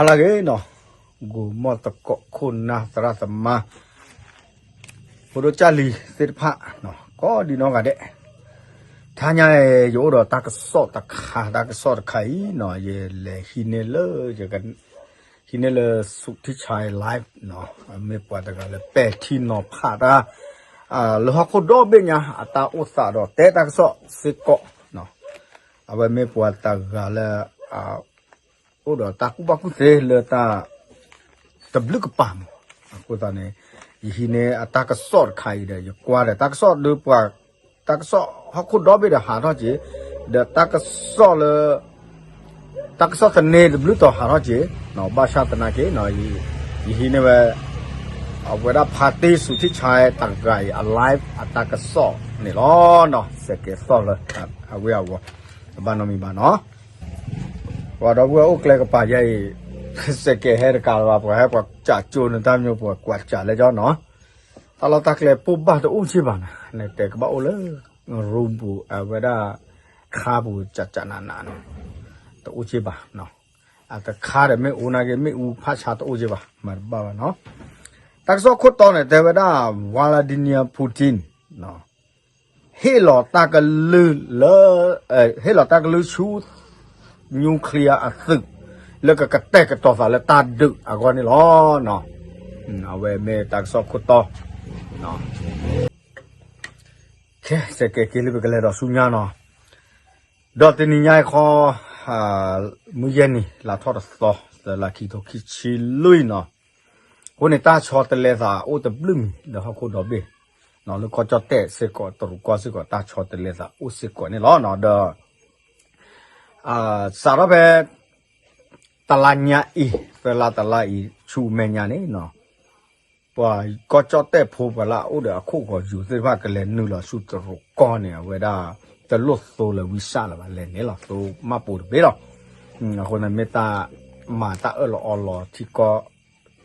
ဟါလၢအဂ့ၤနီၤ, ဂိၤမီၢ်သကိးခိၣ်နၢ်သရၣ်သမါ ဖိဒိၣ်ကၢ်လံၤသ့ၣ်တဖၣ် ကိးဒံနီၢ်ဂၤဒဲး, တဟါညါအံၤ ယအိၣ်ဒီးတၢ်ကစီၣ်တခါ, တၢ်ကစီၣ်တခါအံၤနီၤ ယလဲၤဟံးန့ၢ်လၢ ယက ဟံးန့ၢ်လၢ Suthik Chai Live နီၤ, မ့ၢ်ပှၤတဂၤလၢပဲာ်ထံနီၤဖးတၢ် လၢဟီၣ်ခိၣ်ဒီဘ့ၣ်ညါ အတၢ်အိၣ်သးဒီးတဲတၢ်ကစီၣ်စ့ၢ်ကီး, အဝဲမ့ၢ်ပှၤတဂၤလၢ အိၣ်ဒီးတၢ်ကူၣ်ဘၣ်ကူၣ်သ့လၢတၢ် တဘျုးကပၤမး, အဃိသတးန့ၣ် ယဟံးန့ၢ်အတၢ်ကစီၣ်တခါအံၤဒီး ယကွၢ်ဒီးတၢ်ကစီၣ်ဒီးပှၤ တၢ်ကစီၣ်ဟီၣ်ခိၣ်ဒီဘ့ၣ်ဒီးဟးထီၣ်က့ၤ, ဒီးတၢ်ကစီၣ်လၢ တၢ်ကစီၣ်သန့တဘျုးတီၤဟးထီၣ်က့ၤ, ဘၣ်ဆၣ်သနာ်က့ ယဟံးန့ၢ်ဝဲ အဝဲဒၣ်ဖါတံၢ် Suthik Chai တဂၤအံၤ အ live အတၢ်ကစီၣ်န့ၣ်လီၤ. စဲးကဲးသီၣ်လၢ အဝ့ၢ်အဝီၤ တဘၣ်နီတမံၤဘၣ်နီၤ, ပှၤဒီပုၢ်ဝဲၢ်အိၣ်ကျဲကပၤယဲအံၤ စဲးကဲးဟဲတကးလၢၤဘၣ်, ပှၤဟဲပှၤကွၢ်ကၠးကၠိန့ၣ် တၢ်မညိပှၤကွၢ်ကၠးလဲကၠီနီၤ, တၢ်လီၢ်တၢ်ကျဲပိၢ်ဘၣ်တအိၣ်က့ဘၣ်နီၤ, နတဲကဘၣ်အိၣ်လၢ room ပူၤ အဝဲဒၣ် ခါပူၤ ကၠးကၠးနးနးန့ၣ် တအိၣ်က့ဘၣ်နီၤ, အတခါဒီးမ့ၣ်အူနာ်က့ မ့ၣ်အူဖးဆါတအိၣ်က့ဘၣ် မၤတဘၣ်ဘၣ်နီၤ, တၢ်ကစီၣ်ခိၣ်တီန့ၣ် တဲဝဲဒၣ် Vladimir Putin ဟ့ၣ်လီၤတၢ်ကလုၢ်လၢ ဟ့ၣ်လီၤတၢ်ကလုၢ်ဆူ nuclear အသုး လၢကကတဲာ်ကတီၤသးလၢတၢ်ဒုးအဂီၢ်န့ၣ်လီၤ. အဝဲမ့ၢ်တၢ်ကစီၣ်ခိၣ်တီ, ခဲစဲးကဲးက့ၤလၢပကလဲၤဒီးဆူညါနီၤ, ဒီးတနံၤညါအံၤခီ မုၢ်ယဲၢ်နံၤ လါထီၣ်တသီ သၢလါခံကထိခံဆံလွံၢ်နီၤ, အဃိန့ၣ် တၢ်ဆီတလဲသးအိၣ်တဘျုးမံၤလၢဟီၣ်ခိၣ်ဒီဘ့ၣ်, လၢကီၢ်ကၠီၣ်တဲၣ်စ့ၢ်ကီး တရူးကီၢ်စ့ၢ်ကီး တၢ်ဆီတလဲသးအိၣ်စ့ၢ်ကီးန့ၣ်လီၤ. ဒီး စးထီၣ်ဖဲ တလါညါအံၤ သၢလါတလါအံၤ ဆူမဲာ်ညါန့ၣ်နီၤ, ပှၤကီၢ်ကၠီၣ်တဲၣ်ဖိ ပှၤလၢအအိၣ်ဒီးအခိၣ်ဂီၤယိၤသ့ၣ်တဖၣ် ကလဲၤနုာ်လီၤဆူတရူးကီၢ်န့ၣ် အဝဲဒၣ် တလိၣ်သိလၢ visa လၢၤဘၣ် လဲၤန့ၣ်လီၤ သိမၣ်ပိာ်တဘ့ၣ်လီၤ. အဃိန့ၣ်မ့ၢ်တၢ်မၤတၢ်အၢၣ်လီၤအီလီၤထံကီၢ်,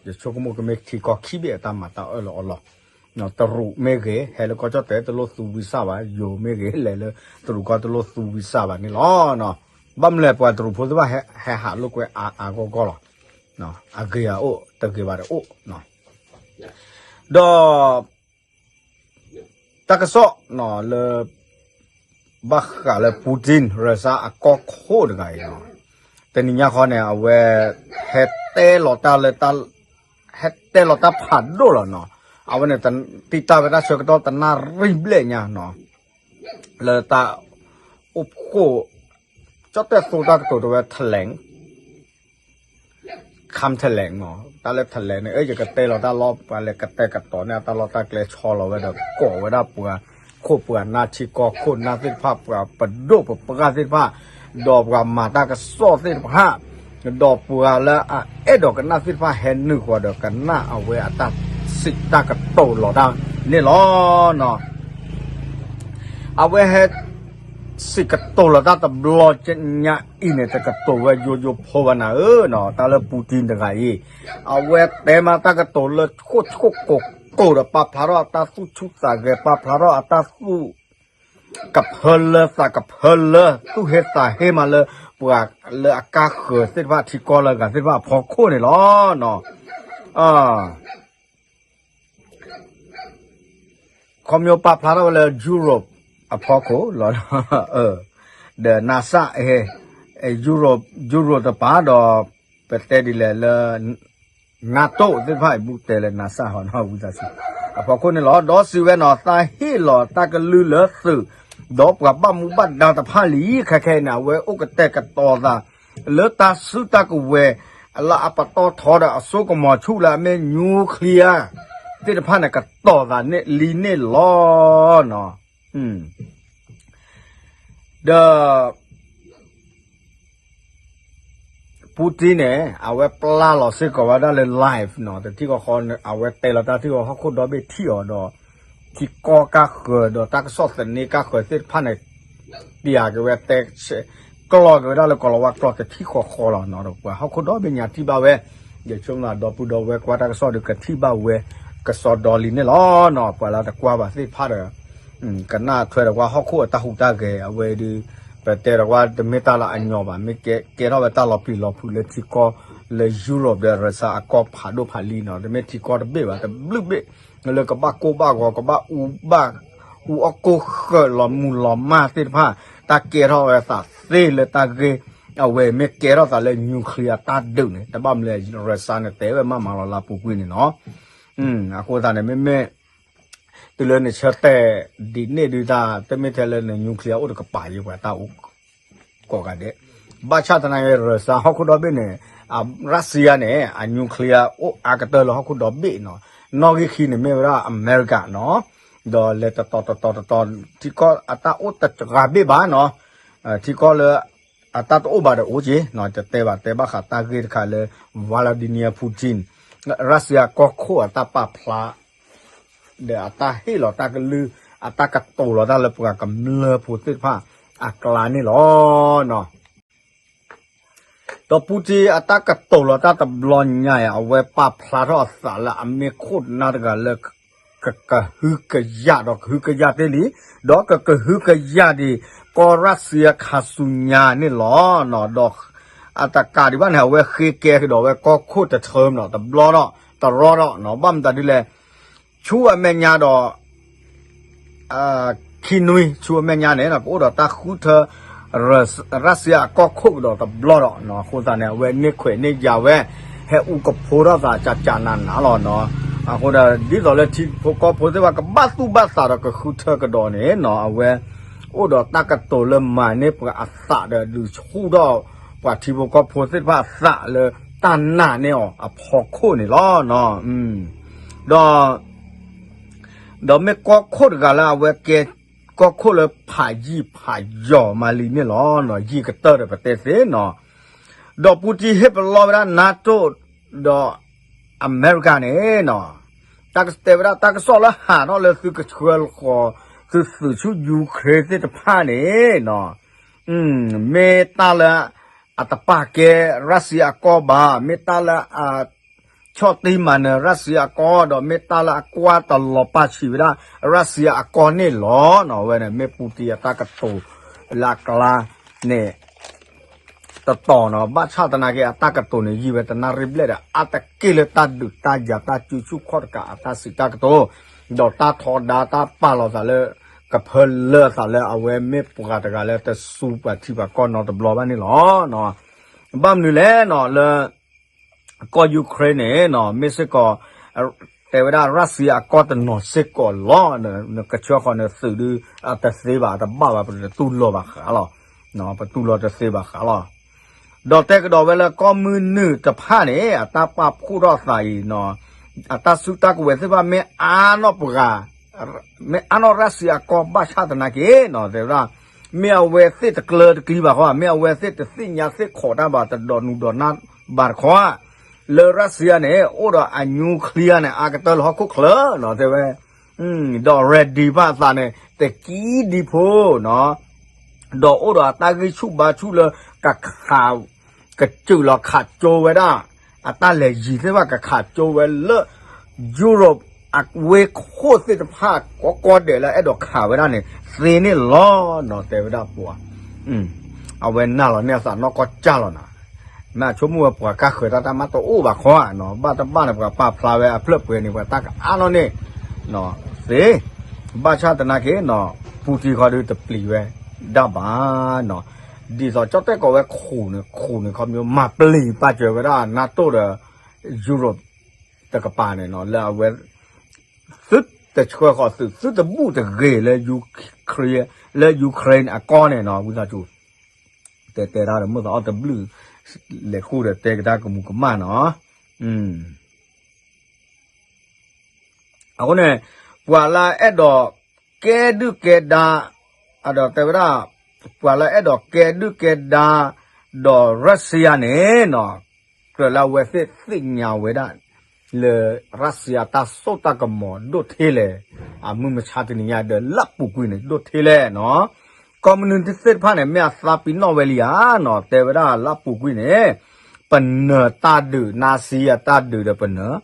ယဆိကမိၣ်ကမ့ၢ်ထံကီၢ်ခံဘ့ၣ်အတၢ်မၤတၢ်အၢၣ်လီၤအီလီၤ, တရူးမ့ၢ်ဂ့ၤ ဟဲလၢကီၢ်ကၠီၣ်တဲၣ် တလိၣ်သူ visa ဘၣ်, ယိၤမ့ၢ်ဂ့ၤ လဲၤလၢတရူးကီၢ် တလိၣ်သူ visa ဘၣ်န့ၣ်လီၤ. ဘၣ်မနုၤလဲၣ် ပှၤတရူးဖိသ့ၣ်တဖၣ် ဟဲဟးလိာ်ကွဲအါအါဂီၢ်ဂီၢ်လီၤ. အဂ့ၤအအိၣ် တဂ့ၤဘၣ်တအိၣ်, ဒီး တၢ်ကစီၣ်လၢ ဘၣ်ဃးလၢ Putin ရၢစါအကီၢ်ခိၣ်တဂၤအံၤနီၤ, တနံၤညါခီန့ၣ် အဝဲ ဟဲတဲလီၤတၢ်လၢ ဟဲတဲလီၤတၢ်ဖးဒိၣ်လီၤနီၤ, အဝဲန့ၣ် တံာ်တာ်ဝဲတၢ်ဆၢကတီၢ်တနၣ်ရံၣ်ဘျဲၣ်ညါနီၤ, လၢတၢ်အိၣ်ဖှိၣ် ကၠီၣ်တဲၣ်သိတၢ်ကတိၤတဲဝဲ ထလဲၣ် ခၢၣ်ထလဲၣ်နီၤ, တၢ်လၢထလဲၣ်န့ၣ် အၢ ယကတဲလီၤတၢ်လီၢ် ပှၤလဲၤကတဲာ်ကတီၤန့ၢ်အတၢ်လီၢ်တၢ်ကျဲ ဆီလီၤဝဲဒီး ကိးဝဲဒၣ်ပှၤခိၣ်ပှၤနၢ် ထံကီၢ်ခိၣ်နၢ်သ့ၣ်တဖၣ် ပှၤပဒိၣ်ပပှၢ်သ့ၣ်တဖၣ်, ဒီးပှၤမၤတၢ်ကစီၣ်သ့ၣ်တဖၣ်, ဒီးပှၤလၢအအဲၣ်ဒိးကနၣ်သ့ၣ်တဖၣ် ဟဲနုာ်ဃီၤဒီးကနၣ်အဝဲအတၢ်စံးတၢ်ကတိၤလီၤတၢ်န့ၣ်လီၤနီၤ. အဝဲဟဲ စံးကတိၤလီၤတၢ်တဘျီညါအံၤန့ၣ် တကတိၤဝဲယိယိဖိဘၣ်နၤဧၢနီၤ, တၢ်လၢ Putin တဂၤအံၤ, အဝဲတဲမးတၢ်ကတိၤလၢဆှိၣ်ဆှိၣ်ကိၤကိၤဒီး ပာ်ဖျါထီၣ်အတၢ်သူၣ်ဆူၣ်သးဂဲၤ ပာ်ဖျါထီၣ်အတၢ်သူၣ် ကဖၢလၢသးကဖၢလၢ သူၣ်ဟ့သးဟ့မးလၢ ပှၤလၢအကါဃၢၤသ့ၣ်တဖၣ် ထံကီၢ်လၢအဂၤသ့ၣ်တဖၣ်အဖီခိၣ်န့ၣ်လီၤ. ခီဖျိပာ်ဖျါထီၣ်ဝဲလၢ Europe အဖီခိၣ်လီၤ, ဒီး NASA Europe Europe တပၤဒီး ပတဲဒ်လဲၣ်လၢ NATO သ့ၣ်တဖၣ်အံၤ ဘူးတဲလၢ NASA ဟီနီၤ ဝံသးစူၤ အဖီခိၣ်န့ၣ်လီၤ. ဒီးစံးဝဲနီၤ သးဟ့ၣ်လီၤတၢ်ကလုၢ်လၢသုး ဒီးပှၤဘၣ်မူဘၣ်ဒါတဖၣ်လံ ခဲခဲအံၤန့ၣ် အဝဲအိၣ်ကတဲာ်ကတီၤသး လၢတၢ်စုတၢ်ကဝဲၤ လၢအပတီၢ်ထီဒီးအစိကမီၤဆူၣ်လၢအမ့ၢ် nuclear သ့ၣ်တဖၣ်န့ၣ် ကတီၤသးန့ၣ်လံန့ၣ်လီၤနီၤ. ဒီး Putin န့ၣ် အဝဲပျၢ်လီၤစ့ၢ်ကီးဝဲဒၣ်လၢ live နီၤ, တထံၣ်ဃီဃီ အဝဲတဲလီၤတၢ်ထံၣ်ဃီ ဟီၣ်ခိၣ်ဒီဘ့ၣ်ထံၣ်အီၤဒီး ထံကီၢ်ကါဃၢၤဒီးတၢ်ကစီၣ်သန့ကါဃၢၤသ့ၣ်တဖၣ်န့ၣ် ပျၢ်က့ၤဝဲတဲ ကျီၢ်က့ၤဝဲဒၣ်လၢကီၢ်လီၤဝါကျိာ်တထံၣ်ဃီဃီလီၤနီၤ, ဒီးပှၤဟီၣ်ခိၣ်ဒီဘ့ၣ်ညါထံၣ်ဘၣ်ဝဲ, ယဆိကမိၣ်ဒီပုၢ်ဒီဝဲၢ်ကွၢ်တၢ်ကစီၣ်ဒီး ကထံၣ်ဘၣ်ဝဲ ကစီဒီလံန့ၣ်လီၤနီၤ. ပှၤလၢတကွၢ်ဘၣ်သ့ၣ်တဖၣ်ဒီး ကနၣ်ထွဲဒီးပှၤဟီၣ်ခိၣ်အတၢ်ဟူးတၢ်ဂဲၤအဝဲဒုး ပတဲဒီးကွၢ်တမ့ၢ်တၢ်လၢအညီဘၣ်, မ့ၢ်ကဲထီၣ်ဝဲတၢ်လီၤပျံၤလီၤဖုးလၢထံကီၢ်လၢ Europe ဒီး Russia အကီၢ်ဖးဒိၣ်ဖးလံနီၤ, တမ့ၢ်ထံကီၢ်တဘ့ၣ်ဘၣ်, တဘျုးဘ့ၣ်, လၢကဘၣ်ကိၢ်ဘၣ်ဂီၤ ကဘၣ်အူဘၣ်, အူအီၣ်ကိၢ်ဃၢၤလီၤမုၢ်လီၤမၢ်သ့ၣ်တဖၣ်, တၢ်ကဲထီၣ်ဝဲသးသ့လၢတၢ်ဂ့ၢ်, အဝဲမ့ၢ်ကဲထီၣ်သးလၢ nuclear တၢ်ဒုးန့ၣ် တဘၣ်မနုၤလဲၣ် Russia န့ၣ် တဲဝဲမးမးလီၤလၢအပူၤကွံာ်န့ၣ်နီၤ, အဃိသတးန့ၣ် မ့မ့ၢ် တုၤလၢနဆၢတဲာ်ဒ်န့ၣ်ဒုးတၢ် တမ့ၢ်ထဲလၢန nuclear အိၣ်တကပၤယံၤ ပှၤတၢ်အိၣ်ကိးဂၤဒဲး, ဘၣ်ဆၣ်သနာ်က့ Russia ဟီၣ်ခိၣ်ဒီဘ့ၣ်န့ၣ်, Russia န့ၣ် အ nuclear အိၣ်အါကတၢၢ်လၢဟီၣ်ခိၣ်ဒီဘ့ၣ်နီၤ, နီၣ်ဂံၢ်ခံန့ၣ်မ့ၢ်ဝဲဒၣ် America နီၤ, ဒီးလဲၤတတီၤတတီၤတတီၤ ထံကီၢ်အတၢ်အိၣ်တဂၤဘ့ၣ်ဘၣ်နီၤ, ထံကီၢ်လၢ အတၢ်တအိၣ်ဘၣ်ဒီးအိၣ်က့ၤနီၤ, တတဲဘၣ်တဲဘၣ်ဃးတၢ်ဂ့ၢ်တခါလၢ Vladimir Putin, Russia ကီၢ်ခိၣ်အတၢ်ပာ်ဖျါ ဒီးအတၢ်ဟ့ၣ်လီၤတၢ်ကလုၢ်, အတၢ်ကတိၤလီၤတၢ်လၢပှၤကမျၢၢ်ဖိသ့ၣ်တဖၣ်အကျါန့ၣ်လီၤ. ဒီး Putin အတၢ်ကတိၤလီၤတၢ်တဘျီညါအံၤ အဝဲပာ်ဖျါထီၣ်အသးလၢအမ့ၢ်ခိၣ်နၢ်တဂၤလၢ ကကဟုကယာ်ဒီးကဟုကယာ်တ့ၢ်လံ, ဒီးကကဟုကယာ်ဒံး ကီၢ်ရၣ်စံအခါဆူညါန့ၣ်လီၤ. ဒီးအတကးဒံးဘၣ်န့ၣ် အဝဲဃ့ကဲကဒီးဝဲကီၢ်ခိၣ်တထၢမနီၤ တဘျီဒီး တရီဒီး ဘၣ်မတၤဒ်လဲၣ်, ဆူအမဲာ်ညါဒီး ခံနွံဆူအမဲာ်ညါန့ၣ် ကအိၣ်ဒီးတၢ်ဃုထၢ ရၢၡစံယါအကီၢ်ခိၣ်ကဒီးတဘျီဒီး အဃိသတးန့ၣ် အဝဲန့ၢ်ခွဲးန့ၢ်ယာ်ဝဲ ဟဲအူကဖိထီၣ်သးကကနးနးလီၤနီၤ. အဃိဒီး ဒ်သိးလၢထံဖိကီၢ်ဖိသ့ၣ်တဖၣ်ကဘၣ်သူၣ်ဘၣ်သးဒီးကဃုထၢကဒီးန့ၣ်နီၤ အဝဲအိၣ်ဒီးတၢ်ကတိၤလၢမၤန့ၢ်ပှၤအသးဒီးဒုးဆူၣ်ထီၣ် ပှၤထံဖိကီၢ်ဖိသ့ၣ်တဖၣ်အသးလၢတၢ်နာ်န့ၢ်အီၤအဖီခိၣ်န့ၣ်လီၤ. ဒီး ဒီးမ့ၢ်ကီၢ်ခိၣ်တဂၤလၢအဝဲကဲကီၢ်ခိၣ်လၢဖးယံာ်ဖးယီၤမးလံန့ၣ်လီၤ. ယံာ်ကတၢၢ်ဒီးပတဲသ့နီၤ. ဒီးပူတံဟ့ၣ်ပလီၢ်ဝဲဒၣ် NATO ဒီးအမဲရကၤန့ၣ်နီၤ, တၢ်ကတဲဝဲဒၣ်တၢ်ကစီၣ်လၢဟးထီၣ်လၢသုကဆှၢဃီၤ သုသုးဆူ Ukraine သ့ၣ်တဖၣ်န့ၣ်နီၤ မ့ၢ်တၢ်လၢ အတပာ်ကဲရၢၡစံယါအကီၢ်ဘၣ်, မ့ၢ်တၢ်လၢအ ဆီၣ်တံၢ်မၤနၢၤရၢၡစံယါအကီၢ် ဒီးမ့ၢ်တၢ်လၢအကွၢ်တလီၤပာ်ဆံးဝဲဒၣ် ရၢၡစံယါအကီၢ်န့ၣ်လီၤ. အဝဲန့ၣ်မ့ၢ်ပူတံအတၢ်ကတိၤလၢအကျါန့ၣ် တတီၤနီၤ, ဘၣ်ဆၣ်သနာ်က့ အတၢ်ကတိၤန့ၣ် ယံာ်ဝဲတနၣ်ရံၣ်ဘျဲၣ်ဒီး အါတက့ၢ်လၢတၢ်ဒုးတၢ်ယၤတၢ်စုဆူၣ်ခီၣ်တကးအတၢ်စံးတၢ်ကတိၤ, ဒီးတၢ်ထီဒါတၢ်ပာ်လီၤသးလၢ ကဖၢလၢအသးလၢအဝဲမ့ၢ်ပှၤတဂၤလၢတစူးပှၤထံပှၤကီၢ်နီတဘျီဘၣ်န့ၣ်လီၤ. ဘၣ်မနုၤလဲၣ်နီၤ လၢ ကီၢ် Ukraine န့ၣ်နီၤ မ့ၢ်စ့ၢ်ကီး တဲဝဲဒၣ်ရၢၡစံယါအကီၢ်တနီၤစ့ၢ်ကီးလီၤ. နကဆှၢဃီၤနသုးဒုး အတသ့ဘၣ် အတဘၣ်ဘၣ် ပတတူၢ်လိာ်ဘၣ်ဃးလီၤ. ပတူၢ်လိာ်တသ့ဘၣ်ဃးလီၤ. ဒီးတဲကဒီးဝဲလၢကီၢ်မုၢ်နုာ်တဖၣ်န့ၣ် အတၢ်ပာ်ဖှိၣ်ထီၣ်သးအံၤနီၤ အတၢ်စုတၢ်ကဝဲၤသ့ၣ်တဖၣ်မ့ၢ်အါနီၣ်ပှၤ မ့ၢ်အါနီၣ်ရၢၡစံယါအကီၢ်ဘၣ်ဆၣ်သနာ်က့နီၤ တဲဝဲဒၣ် မ့ၢ်အဝဲသ့ၣ်တကျၢတကျံဘၣ်ခီ မ့ၢ်အဝဲသ့ၣ်တသ့ၣ်ညါသ့ၣ်ခိးတၢ်ဘၣ် တဒိးနုာ်ဒိးနၢ်ဘၣ်တခီ လၢရၢၡစံယါန့ၣ် အိၣ်ဒီးအ nuclear န့ၣ် အါကတၢၢ်လၢဟီၣ်ခိၣ်ချၢနီၤ တဲဝဲ ဒီး ready ဘၣ်အသးန့ၣ် တကံဒံဖိနီၤ ဒီးအိၣ်ဒီးအတၢ်ဂံၢ်ဆူၣ်ဘါဆူၣ်လၢကခး ကစၢၢ်လီၤခးကၠိဝဲဒၣ် အတၢ်လဲၤယံၤသ့ၣ်တဖၣ် ကခးကၠိဝဲလၢ Europe အဝ့ၢ်ခိၣ်သ့ၣ်တဖၣ် ကီကီဒဲးလၢအဲၣ်ဒိးခးဝဲဒၣ်န့ၣ် သ့န့ၣ်လီၤနီၤ တဲဝဲဒၣ်ပှၤ အဝဲနာ်လီၤန့ၢ်အသးနီၢ်ကီၢ်ကၢ်လီၤနၤ မ့ၢ်အဆိကမိၣ်ဝဲပှၤကါဃၢၤတၢ်တၢ်မၤတအိၣ်ဘၣ်ခီဧါနီၤ ဘၣ်တဘၣ်န့ၣ် ပှၤပာ်ဖျါဝဲအဖျၢၣ်ပှဲၤန့ၣ် ပှၤတၢ်ကအါနီၣ်န့ၣ် သ့ ဘၣ်ဆၣ်သနာ်က့နီၤ ပူတံခီဒုးတပျံၤဝဲဒၣ်ဘၣ်နီၤ ဒ်သိးကၠီၣ်တဲၣ်ကိးဝဲခိၣ်န့ၣ် ခိၣ်န့ၣ်ခီပညီ မၤပျံၤပာ်စၢၤဝဲဒၣ် NATO ဒီး Europe တကပၤန့ၣ်နီၤ လၢအဝဲ သုတဆှၢဃီၤသုး သုတဘူၣ်တဂ့ၤလၢ လၢ Ukraine အကီၢ်န့ၣ်နီၤ ဝံသးစူၤ တဲတဲတၢ်ဒီး မုၢ်သးအီၣ်တဘျုး လဲၤဃူဒီးတဲကဒါကမူၤကမၣ်နီၤ အဃိန့ၣ် ပှၤလၢအဲၣ်ဒိးကဲဒုၣ်ကဲဒါ အဒီးတဲဝဲဒၣ် ပှၤလၢအဲၣ်ဒိးကဲဒုၣ်ကဲဒါ ဒီးရၢၡစံယါန့ၣ်နီၤ ကြၢးလၢအဝဲသ့ၣ်သ့ၣ်ညါဝဲဒၣ် လၢရၢၡစံယါတၢ်စိတၢ်ကမီၤဒိၣ်ထဲလဲၣ် အမုၢ်မဆါတနံၤညါဒီးလၢအပူၤကွံာ်န့ၣ် ဒိၣ်ထဲလဲၣ်နီၤ ကီၢ်မနုၤသ့ၣ်တဖၣ်န့ၣ် မ့ၢ်အသးပ့ၤနီၣ်ဝဲလံဧါနီၤ တဲဝဲဒၣ်လၢအပူၤကွံာ်န့ၣ် ပနၢၤတၢ်ဒုး နါစံအတၢ်ဒုးဒီးပနၢၤ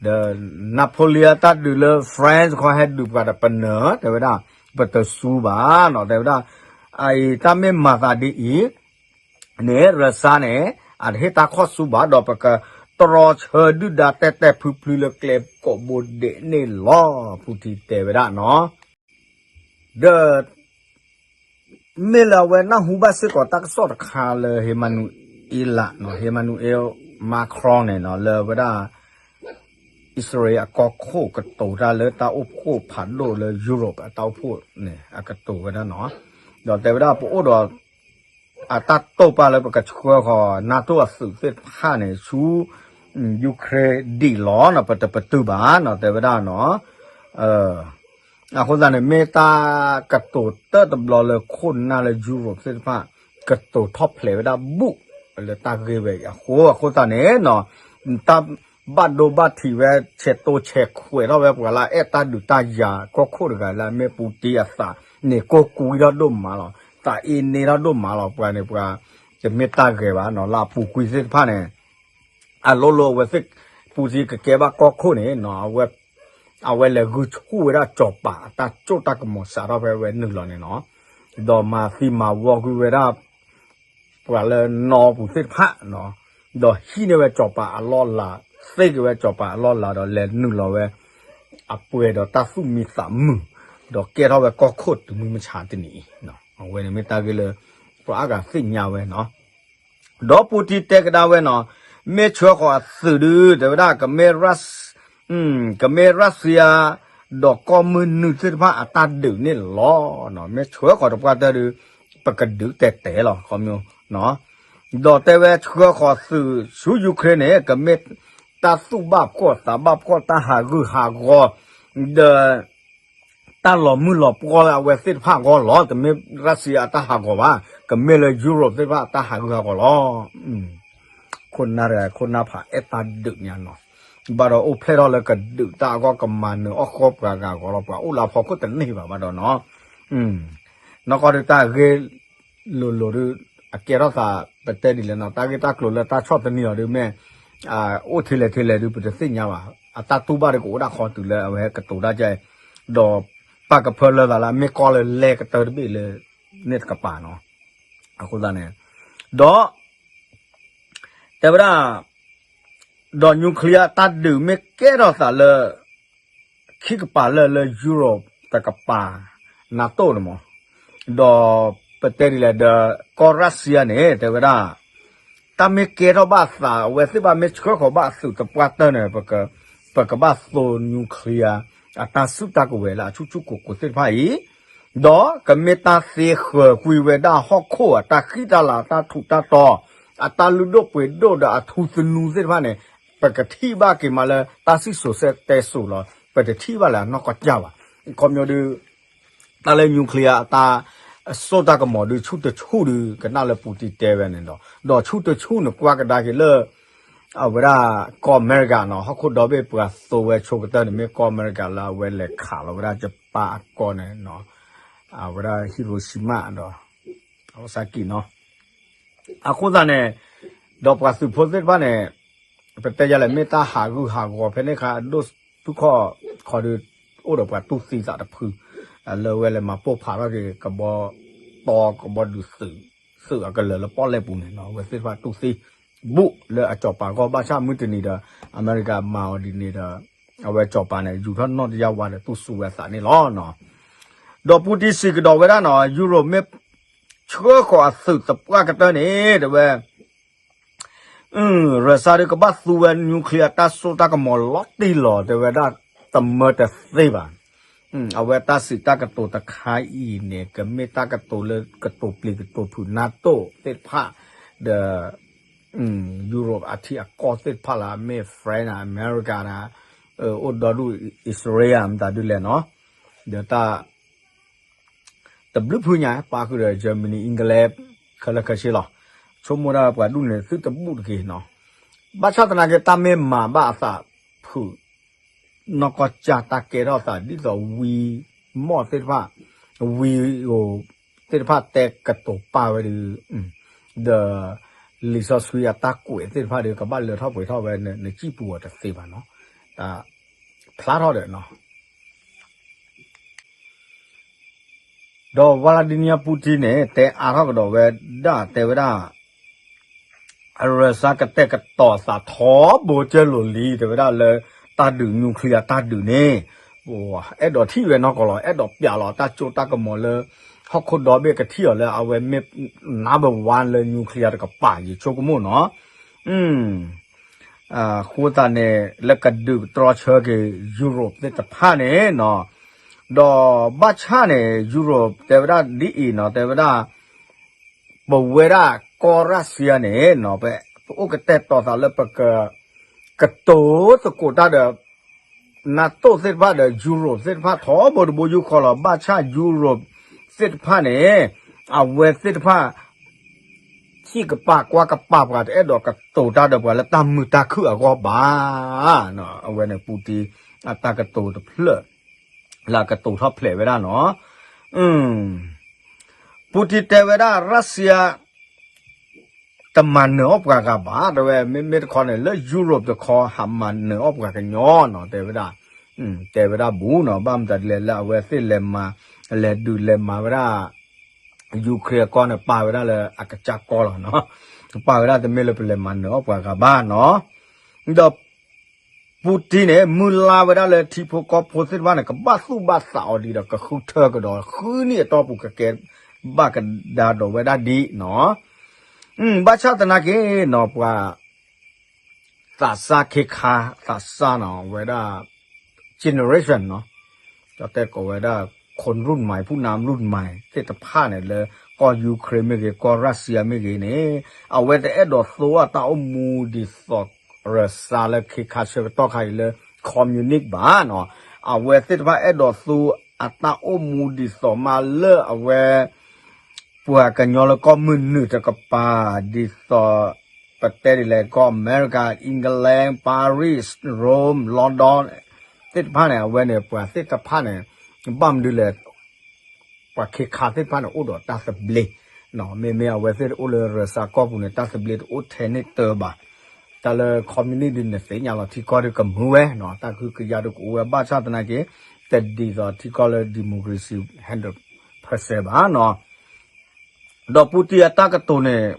ဒီး Napoleon တၢ်ဒုးလၢ France ခီဟဲဒုးပှၤဒီးပနၢၤ တဲဝဲဒၣ် ပတစူဘၣ်နီၤ တဲဝဲဒၣ် အအံၤတၢ်မ့ၢ်မၤသးဒ်အံၤန့ၣ် ရၢစါန့ၣ် အတဟ့ၣ်တၢ်ခီၣ်ဆူဘၣ် ဒီးပကတြီဆၢဒုၣ်ဒါတဲတဲဖုဖုလၢကျဲကိးဘိဒဲးန့ၣ်လီၤ ပူၤတံၤတဲဝဲဒၣ်နီၤ. ဒီး မ့ၢ်လၢအဝဲနၢ်ဟူဘၣ်စ့ၢ်ကီးတၢ်ကစီၣ်တခါလၢ ဟ့မၤနူၤအ့လးနီၤ ဟ့မၤနူၤအ့ Macron န့ၣ်နီၤ လၢဝဲဒၣ် အံၣ်စရ့လးအကီၢ်ခိၣ်ကတိၤတၢ်လၢတၢ်အိၣ်ဖှိၣ်ဖးဒိၣ်လၢ Europe အတၢ်အိၣ်ဖှိၣ်န့ၣ် အကတိၤဝဲဒၣ်နီၤ. ဒီးတဲဝဲဒၣ်ပအိၣ်ဒီး အတၢ်တိာ်ပာ်လၢပကဆှၢဃီၤ NATO အသုးသ့ၣ်တဖၣ်န့ၣ် ဆူ Ukraine ဒံးလီၤနီၤ ပတပတုာ်ဘၣ်နီၤ တဲဝဲဒၣ်နီၤ. အဃိသတးန့ၣ် မ့ၢ်တၢ်ကတိၤတၢၢ်တဘျီလၢခိၣ်နၢ်လၢ Europe သ့ၣ်တဖၣ် ကတိၤထီၣ်ဖျဲးဝဲဒၣ်ဘူး လၢတၢ်ဂ့ၢ်ဝဲအံၤအဃိ အဃိသတးန့ၣ်နီၤ တၢ်ဘၣ်ဒိဘၣ်ထံးဝဲ ဆဲးတိဆဲးခွဲးထီၣ်ဝဲပှၤလၢအအဲၣ်တၢ်ဒုးတၢ်ယၤကီၢ်ခိၣ်တဂၤလၢအမ့ၢ်ပူၤတံၤအသးန့ၣ် ကိၢ်ကွံထီၣ်ဒိၣ်မးလီၤ သးအ့န့ထီၣ်ဒိၣ်မးလီၤ ပှၤန့ၣ်ပှၤ တမ့ၢ်တၢ်ဂဲၤဘၣ်နီၤ လၢအပူၤကွံသ့ၣ်တဖၣ်န့ၣ် အလိၤလိၤအဝဲသ့ၣ် ပူၤတံၤကကဲဘၣ်ကီၢ်ခိၣ်န့ၣ်နီၤ အဝဲလဲၤဂုာ်ဆူၣ်ဝဲဒၣ်စီၤပၤအတၢ်စိတၢ်ကမီၤစးထီၣ်ဖဲဝဲနုာ်လီၤန့ၣ်နီၤ ဒီးမၤသံမၤဝီကွံဝဲဒၣ် ပှၤလၢနီၢ်ပူၤသ့ၣ်တဖၣ်နီၤ ဒီးဟံးန့ၢ်ဝဲစီၤပၤအလီၢ်လၤ သ့က့ၤဝဲစီၤပၤအလီၢ်လၤဒီးလဲၤနုာ်လီၤဝဲ အပှဲၤဒီးတၢ်သူၣ်မံသးမုာ် ဒီးကဲထီၣ်ဝဲကီၢ်ခိၣ်တမုၢ်မဆါတနံၤအံၤ အဝဲန့ၣ်မ့ၢ်တၢ်ဂ့ၢ်လၢ ပှၤအါဂၤသ့ၣ်ညါဝဲနီၤ ဒီးပူၤတံၤတဲကဒါဝဲနီၤ မ့ၢ်ဆှၢဃီၤအသုးဒု တဲဝဲဒၣ် ကမ့ၢ် ကမ့ၢ်ရၢစံယါ ဒီးကီၢ်မုၢ်နုာ်သ့ၣ်တဖၣ်အတၢ်ဒုးန့ၣ်လီၤ. မ့ၢ်ဆှၢဃီၤတပှၢ်တၢၢ်ဒု ပကဒုးတဲာ်တဲာ်လီၤ ခီမီ ဒီးတဲဝဲဆှၢဃီၤသုးဆူ Ukraine န့ၣ် ကမ့ၢ်တၢ်သူၣ်ဘၣ်ဖှီၣ်သးဘၣ်ဖှီၣ်တၢ်ဟးဂူာ်ဟးဂီၤ ဒီး တၢ်လီၤမုၢ်လီၤပှီၢ်လၢအဝဲသ့ၣ်တဖၣ်အဂီၢ်လီၤ. တမ့ၢ်ရၢစံယါအတၢ်ဟးဂီၤဘၣ် ကမ့ၢ်လၢ Europe သ့ၣ်တဖၣ်အတၢ်ဟးဂူာ်ဟးဂီၤလီၤ. ခိၣ်နၢ်တဂၤ ခိၣ်နၢ်ဖးအဲၣ်တၢ်ဒုးညါနီၤ ဘၣ်ဒီးအိၣ်ဖျဲၣ်ထီၣ်လၢကဒုးတၢ်အဂီၢ်ကမၤနၢၤအီၣ်ဃီပှၤဂၤအဂီၢ်လီၤ ပှၤအိၣ်လၢအဖီခိၣ်တန့ၢ်ဘၣ်ဘၣ်ဒီးနီၤ နီၢ်ကီၢ်ဒုးတၢ်ဂ့ၢ်လိၤလိၤဒု အကဲထီၣ်သး ပတဲဒ်လဲၣ်နီၤ တၢ်ဂ့ၢ်တၢ်ကျိၤလၢတၢ်ဆီၣ်သနံးအီၤဒုမ့ၢ် အိၣ်ထဲလဲၣ်ထဲလဲၣ်ဒု ပတသ့ၣ်ညါဘၣ် အတၢ်တူၢ်ဘၣ်ဒုကအိၣ်ဒၣ်ခီတုၤလၢအဝဲဟဲကတိၤတၢ်ကဲ ဒီးပာ်ကဖၢလၢသးလၢအမ့ၢ်ကီၢ်လၢလဲၤကတၢၢ်တဘ့ၣ်လၢ န့ၣ်တကပၤနီၤ အဃိသတးန့ၣ် ဒီး တဲဝဲဒၣ် ဒီး nuclear တၢ်ဒုးမ့ၢ်ကဲထီၣ်သးလၢ ခံကပၤလၢလၢ Europe တကပၤ NATO န့ၣ်မး ဒီးပတဲဒ်လဲၣ်ဒီး ကီၢ်ရၢစံယါန့ၣ် တဲဝဲဒၣ် တၢ်မ့ၢ်ကဲထီၣ်ဘၣ်သး အဝဲသ့ၣ်ဘၣ်မ့ၢ်ဆှၢဃီၤဘၣ်အသုးတပှၢ်တၢၢ်န့ၣ် ပကဘၣ်သိ nuclear အတၢ်စုတၢ်ကဝဲၤလၢအဆူၣ်ဆူၣ်ကိၤကိၤသ့ၣ်တဖၣ်အံၤ ဒီးကမ့ၢ်တၢ်သ့ဃၢၤကွံာ်ဝဲဒၣ်ဟီၣ်ခိၣ်အတၢ်ဃံတၢ်လၤ အတၢ်ထူးတၢ်တီၤ အတၢ်လုၢ်ဒိၣ်ပှ့ၤဒိၣ်ဒီးအထူသနူသ့ၣ်တဖၣ်န့ၣ် ပကထံၣ်ဘၣ်က့ၤမးလၢတၢ်စံၣ်စိၤတဲစိၤလီၤ. ပတထံၣ်ဘၣ်လၢအနီၢ်ကီၢ်ကၢ်ဘၣ်. ခီပညီဒု တၢ်လၢ nuclear အတၢ်စိတၢ်ကမီၤဒု ဆူၣ်တဆူၣ်ဒု ကနၣ်လၢပူၤတံၤတဲဝဲန့ၣ်ဒီး ဒီးဆူၣ်တဆူၣ်န့ၣ်ကွၢ်ကဒါက့ၤလၢ အဝဲဒၣ်ကီၢ်အမဲရကၤနီၤ ဟီၣ်ခိၣ်ဒီဘ့ၣ်ပှၤသိဝဲဆိကတၢၢ်န့ၣ် မ့ၢ်ကီၢ်အမဲရကၤလၢအဝဲလဲၤခးလီၤဝဲဒၣ် Japan အကီၢ်န့ၣ် အဝဲဒၣ် Hiroshima ဒီး Nagasaki နီၤ အဃိသတးန့ၣ် ဒီးပှၤသုးဖိသ့ၣ်တဖၣ်န့ၣ် ပတဲယၤလဲၣ် မ့ၢ်တၢ်ဟးဂူာ်ဟးဂီၤဖဲန့ၣ်ခါ အဒိၣ်ဆူၣ်ခီၣ်ခီဒု အိၣ်ဒီးပှၤတူၢ်သံသးတဖု လၢဝဲလဲၤမၤပိၢ်ဖးထီၣ်က့ၤ ကဘီတီကဘီဒုးသုး သုးအကလၢၤလၢပီၣ်လဲၣ်ပူၤန့ၣ်နီၤ အဝဲသ့ၣ်တဖၣ်တူၢ်သံ ဘူးလၢအစီၤပၤဂီၢ် ဘၣ်ဆၣ်မုၢ်တနံၤဒီး အမဲရကၤမၤအီၤဒ်န့ၣ်ဒီး အဝဲစီၤပၤန့ၣ် ယူၤထီၣ်နီၣ်တယၢ်ဝါဒီးတူၢ်စူၤဝဲအသးန့ၣ်လီၤ. ဒီးပူၤတံၤစံးကဒီးဝဲဒၣ်နီၤ Europe မ့ၢ်ဆှၢဃီၤအသုးသပှၢ်ကတၢၢ်န့ၣ် တဲဝဲ ရၢစါဒုကဘၣ်သူဝဲ nuclear တၢ်စိတၢ်ကမီၤလီၤတံၢ်လီၤ တဲဝဲဒၣ် တမၢတသ့ဘၣ်. အဝဲတၢ်စံးတၢ်ကတိၤတခါအံၤန့ၣ် ကမ့ၢ်တၢ်ကတိၤလၢကတိၤပျံၤကတိၤဖုး NATO သ့ၣ်တဖၣ် ဒီး Europe အထံအကီၢ်သ့ၣ်တဖၣ်လၢအမ့ၢ် France န့ၣ် အမဲရကၤန့ၣ် အိၣ်ဒီဒူၣ် အံၣ်စရ့လး မတၤဒုလဲၣ်နီၤ ဒီးတၢ် တဘျုးဖုညါ ပာ်ဃုာ်ဒီး Germany England ခဲလၢာ်ခဲဆ့လီၤ. ဆိကမိၣ်ဒၣ်ပှၤဒူၣ်န့ၣ် သုတဘူၣ်တက့ၢ်နီၤ. ဘၣ်ဆၣ်သနာ်က့ တၢ်မ့ၢ်မၤဘၣ်အသးဖုး နီၢ်ကီၢ်ကၢ်တၢ်ကဲထီၣ်သး ဒ်သိးဝံမီၢ်သ့ၣ်တဖၣ် ဝံဧိၤသ့ၣ်တဖၣ်တဲကတိၤပာ်ဝဲဒီး ဒီး လံာ်စီဆှံအတၢ်ကွဲးသ့ၣ်တဖၣ်ဒီး ကဘၣ်လၢထီၣ်ပှဲၤထီၣ်ဝဲ နစံၣ်ပူၤအီၤတသ့ဘၣ်နီၤ. တၢ်ဖျါထီၣ်ဒီးနီၤ ဒီး Vladimir Putin န့ၣ် တဲအါထီၣ်ကဒီးဝဲဒၣ် တဲဝဲဒၣ် ရၢစၢကတဲာ်ကတီၤသးထီဘိကၢလိာ်လံ တဲဝဲဒၣ်လၢ တၢ်ဒုး nuclear တၢ်ဒုးန့ၣ် အဲၣ်ဒိးထံၣ်ဝဲနီၢ်ကီၢ်လီၤ အဲၣ်ဒိးပျးလီၤတၢ်စိတၢ်ကမီၤလၢ ဟီၣ်ခိၣ်ဒီဘ့ၣ်ကထံၣ်အီၤလၢအဝဲမ့ၢ် number one လၢ nuclear တကပၤ ယဆိကမိၣ်နီၤ အဃိသတးန့ၣ် လၢကဒုးတြီဆၢက့ၤ Europe သ့ၣ်တဖၣ်န့ၣ်နီၤ ဒီးဘၣ်ဆၣ်န့ၣ် Europe တဲဝဲဒၣ်ဒ်အံၤနီၤ တဲဝဲဒၣ် ပဝဲဒၣ်ကီၢ်ရၢစံယါန့ၣ်နီၤ ပအိၣ်ကတဲာ်ကတီၤသးလၢပက ကတိၤသကိးတၢ်ဒီး NATO သ့ၣ်တဖၣ်ဒီး Europe သ့ၣ်တဖၣ်ထီဘိတဘိယူၢ်ဃီလီၤ ဘၣ်ဆၣ် Europe သ့ၣ်တဖၣ်န့ၣ် အဝဲသ့ၣ်တဖၣ် ထံၣ်ကပာ်ကွၢ်ကပာ်ပှၤတအဲၣ်ဒိးကတိၤတၢ်ဒီးပှၤလၢတၢ်မုာ်တၢ်ခုၣ်အဂီၢ်ဘၣ် အဝဲန့ၣ် Putin အတၢ်ကတိၤတဖျၢၣ် လၢအကတိၤထီၣ်ဖျဲးဝဲဒၣ်နီၤ Putin တဲဝဲဒၣ် ရၢစံယါ တမၤနၢၤအီၣ်ပှၤဂၤဘၣ် တဲဝဲ မ့မ့ၢ်တခီန့ၣ် လၢ Europe တခီ ဟးမၤနၢၤအီၣ်ပှၤကညီနီၤ တဲဝဲဒၣ် တဲဝဲဒၣ်ဘူးနီၤ ဘၣ်မတၤဒ်လဲၣ်လၢအဝဲသ့ၣ်လဲၤမၤ လဲၤဒုးလဲၤမၤဝဲဒၣ် Ukraine အကီၢ်န့ၣ် ပာ်ဝဲဒၣ်လၢအကစၢ်ကီၢ်လီၤနီၤ ပာ်ဝဲဒၣ်တမ့ၢ်လၢပလဲၤမၤနၢၤအီၣ်ပှၤဂၤဘၣ်နီၤ ဒီး Putin န့ၣ် မုၢ်လၢ်ဝဲဒၣ်လၢထံဖိကီၢ်ဖိသ့ၣ်တဖၣ်န့ၣ် ကဘၣ်သူၣ်ဘၣ်သးအီၤဒံးဒီး ကဃုထၢကဒီးဃုနံၣ်အတီၢ်ပူၤ ကကဲဘၣ်ကဒါဒီးဝဲဒၣ်ဒ်နီၤ ဘၣ်ဆၣ်သနာ်က့နီၤ ပှၤ သးစၢ်ခ့ခါ သးစၢ်နီၤ ဝဲဒၣ် generation နီၤ ဒီးတဲကိးဝဲဒၣ် คนรุ่นใหม่ ผู้นำรุ่นใหม่ သ့ၣ်တဖၣ်န့ၣ် လၢကီၢ် Ukraine မ့ၢ်ဂ့ၤ ကီၢ်ရၢစံယါမ့ၢ်ဂ့ၤန့ၣ် အဝဲတအဲၣ်ဒိးသူအတၢ်အိၣ်မူဒ်သိး ရၢစၢ်လၢခ့ခါဆၢကတီၢ်ခါအံၤလၢ communist ဘၣ်နီၤ အဝဲသ့ၣ်တဖၣ်အဲၣ်ဒိးသူအတၢ်အိၣ်မူဒ်သိးမးလၢအဝဲ ပှၤကညီလၢကီၢ်မုၢ်နုာ်တကပၤ ဒ်သိး ပတဲဒ်လဲၣ် ကီၢ် America, England, Paris, Rome, London သ့ၣ်တဖၣ်န့ၣ် အဝဲန့ၣ် ပှၤသ့ၣ်တဖၣ်န့ၣ် ဘၣ်မနုၤလဲၣ် ပှၤခ့ခါသ့ၣ်တဖၣ်န့ၣ် အိၣ်ဒီးတၢ်သဘျ့ မ့မ့ၢ်အဝဲသ့ၣ်အိၣ်လၢရၢစၢ်ကီၢ်ပူၤန့ၣ် တၢ်သဘျ့တအိၣ်ထဲန့ၣ်တၢဘၣ်. တၢ်လၢ communist ဒ်န့ၣ်သ့ၣ်ညါလီၤ ထံကီၢ်ဒ်ကမုာ်ဝဲနီၤ တၢ်ကဟုကယာ်ဒ်ကအိၣ်ဝဲ ဘၣ်ဆၣ်သနာ်က့ တဒ်သိးထံကီၢ်လၢ democracy hundred percent ဘၣ်နီၤ ဒီးပူတံအတၢ်ကတိၤန့ၣ်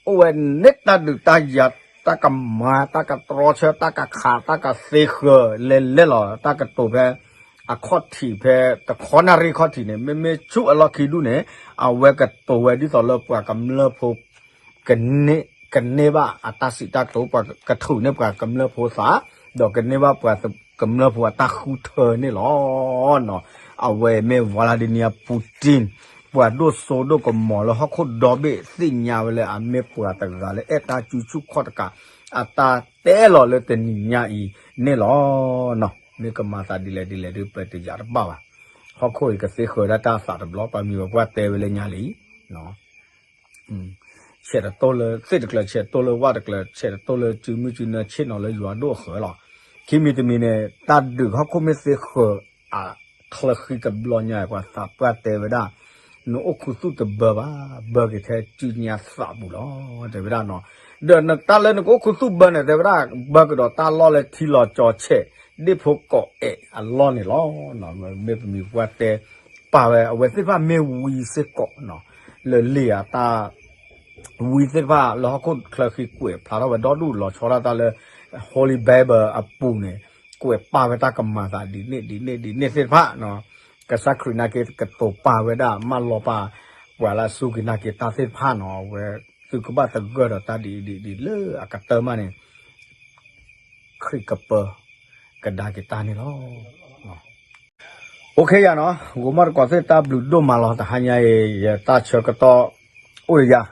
အိၣ်ဝဲန့ၣ်တၢ်ဒုးတၢ်ယၤ တၢ်ကမၤ တၢ်ကတြီဆၢ တၢ်ကခး တၢ်ကသ့ဃၢၤ လဲၤလဲၤလီၤ တၢ်ကတိၤဖဲ အခီၣ်ထံးဖဲ တခီနၣ်ရံၣ်ခီၣ်ထံးန့ၣ် မ့မ့ၢ်ဆူအလီၢ်ခံဒူၣ်န့ၣ် အဝဲကတိၤဝဲဒ်သိးလၢပှၤကမျၢၢ်ဖိ ကန့ၢ်ဘၣ်အတၢ်စံးတၢ်ကတိၤ ပှၤကထုးန့ၢ်ပှၤကမျၢၢ်ဖိသး ဒီးကန့ၢ်ဘၣ်ပှၤကမျၢၢ်ဖိအတၢ်ဃုထၢန့ၣ်လီၤ. အဝဲမ့ၢ် Vladimir Putin ပှၤဒိၣ်စိဒိၣ်ကမီၤလၢဟီၣ်ခိၣ်ဒီဘ့ၣ်သ့ၣ်ညါဝဲလၢအမ့ၢ်ပှၤတဂၤလၢအဲၣ်တၢ်စုဆူၣ်ခီၣ်တကး အတၢ်တဲလီၤလၢတနံၤညါအံၤန့ၣ်လီၤ. မ့ၢ်ကမၤသးဒ်လဲၣ်ဒ်လဲၣ်ဒ်ပတယာ်တဘၣ်ဘၣ်. ဟီၣ်ခိၣ်အံၤကသ့ဃၢၤဒၣ်တၢ်အသးတဘျီ ပှၤမံၤဝဲပှၢ်တဲဝဲလၢညါလံ ဆဲးတတိၢ်လၢသ့ၣ်တကျၢၤ ဆဲးတတိၢ်လၢဝၣ်တကျၢၤ ဆဲးတတိၢ်လၢစုမုၢ်စုနၢဆ့ၣ်နီၤလၢယွၤဒိၣ်အဃၢၤလီၤ. ခံမံၤတမံၤန့ၣ် တၢ်ဒုးဟီၣ်ခိၣ်မ့ၢ်သ့ဃၢၤအချၢဃံတဘျီညါ ပှၤသးပှၢ်တဲဝဲဒၣ် နအိၣ်ခူသူၣ်တဘၢဘၣ် ဘၢက့ၤထဲစုညါသးပူၤလီၤ တဲဝဲဒၣ်နီၤ. ဒီးတၢ်လၢနကအိၣ်ခူသူၣ်ဘၢန့ၣ် တဲဝဲဒၣ် ဘၢကဒီးတၢ်လီၢ်လၢထံလီၤကၠီၤဆဲး ဒ့ၣ်ဖိကိးအဲၣ်အလီၢ်န့ၣ်လီၤ. မ့ၢ်ပမံၤပှၢ်တဲ ပာ်ဝဲအဝဲသ့ၣ်တဖၣ်မ့ၢ်ဝံစ့ၢ်ကီးနီၤ လၢလံာ်အတၢ် ဝံသ့ၣ်တဖၣ်လၢဟီၣ်ခိၣ်ချၢဃံကွဲးဖျါထီၣ်ဝဲဒီဒူၣ်လီၤဆီဒၣ်တၢ်လၢ Holy Bible အပူၤန့ၣ် ကွဲးပာ်ဝဲတၢ်ကမၤသးဒ်န့ၣ်ဒ်န့ၣ်ဒ်န့ၣ်သ့ၣ်တဖၣ်နီၤ ကစၢ်ခရံာ်နာ်က့ကတိၤပာ်ဝဲဒၣ် မၢလီၤပာ် ပှၤလၢအစူၢ်က့ၤနာ်က့ၤတၢ်သ့ၣ်တဖၣ်နီၤ အဝဲသုကဘၣ်သဂၢၢ်ဒီးတၢ်ဒ်အံၤဒ်အံၤဒ်လၢအကတၢၢ်မးန့ၣ် ခရံာ်ကပၢၤကဒါက့ၤတၢ်န့ၣ်လီၤ. အိၣ်ခ့ယၤနီၤ ဂိၤမီၣ်တကိးသ့ၣ်တၢ်ဘျုးဒိၣ်မးလီၤ တဟါညါအံၤ ယတၢ်ဆၢကတီၢ်အိၣ်ယၤ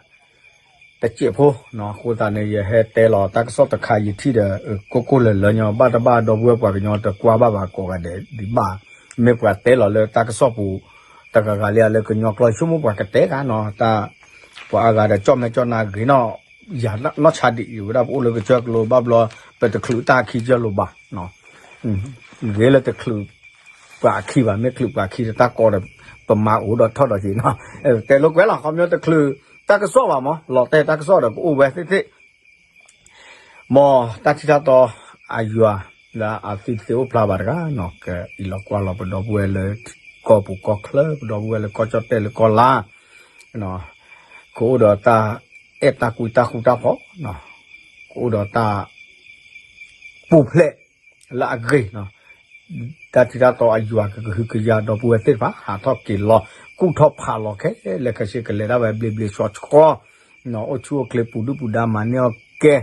တစဲးဖိနီၤ အဃိသတးန့ၣ် ယဟဲတဲလီၤတၢ်ကစီၣ်တခါယထံၣ်ဒီး ကိၢ်ကိၢ်လၢၤလၢၤညီ ဘၣ်တဘၣ်ဒီပုၢ်ဝဲၢ်ပှၤကညီတကွၢ်ဘၣ်ဘၣ်ကိးဂၤဒဲးဒံးဘၣ် မ့ၢ်ပှၤတဲလီၤလၢတၢ်ကစီၣ်ပူၤ တဂၤဂၤလၢအလၢကညီကျိာ်ဆိကမိၣ်ပှၤကတဲဂၤနီၤ တၢ် ပှၤအါဂၤဒီးကၠီၣ်မဲာ်ကၠီၣ်နါဂ့ၤနီၣ် ယၤနီၢ်ဆါဒံး ဝဲဒၣ်ပအိၣ်လၢကစၢၢ်ကလိဘၣ်ဘျီ ပတချုးတၢ်အခံကၢၢ်လိာ်ဘၣ် ဂ့ၤလၢတချုးပှၤအခံဘၣ် မ့ၢ်ချုးပှၤအခံဒီးတၢ်ကီဒီး ပမၤအိၣ်ဒီးထီၣ်ဒီးက့ၤနီၤ တဲလိာ်ကွဲလီၤ ခီပညီတချုးတၢ်ကစီၣ်ဘၣ်မး လီၤတဲာ်တၢ်ကစီၣ်ဒီးကအိၣ်ဝဲသ့ၣ်သ့ၣ် မ်တၢ်ထံၣ်တၢ်တီအယွၤ လၢအသံတသ့အိၣ်ဖျါဘၣ်တဂၤနီၤ ကအံးလီၤကွၢ်လီၤပဒီပုၢ်ဝဲၢ်လၢ ကီၢ်ပူၤကီၢ်ချၢ ပဒီပုၢ်ဝဲၢ်လၢကီၢ်ကၠီၣ်တဲၣ်လၢကီၢ်လါ ကအိၣ်ဒီးတၢ်အဲၣ်တၢ်ကွံတၢ်ဃူတၢ်ဖိး, ကအိၣ်ဒီးတၢ် ပူၤဖျဲးလၢအဂ့ၤ, တၢ်ထံတၢ်တီအယွၤကကဟုကယာ်ဒီပုၢ်ဝဲၢ်သ့ၣ်တဖၣ် ဟးထီၣ်က့ၤလီၤ ကူၣ်ထီၣ်ဖးလီၤခဲလၢာ်ခဲဆ့ ကလဲၤဒၣ်ဝဲဘျ့ဘျ့ဆှီဆှီ, အိၣ်ဆူၣ်အိၣ်ချ့ပူၤဒုၣ်ပူၤဒါမၤန့ၢ်အီၣ်ကဲ,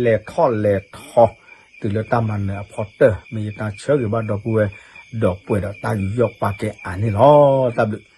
လဲၤထီၣ်လဲၤထီ တုၤလၢတၢ်မၤနၢၤအဖီတၢၢ် မ့ၢ်ယတၢ်ဆၢဂ့ၤဘၣ်ဒီပုၢ်ဝဲၢ် ဒီးပှဲၤဒီးတၢ်ယူးယီၣ်ပာ်ကဲအါန့ၣ်လီၤ. တၢ်ဘျုး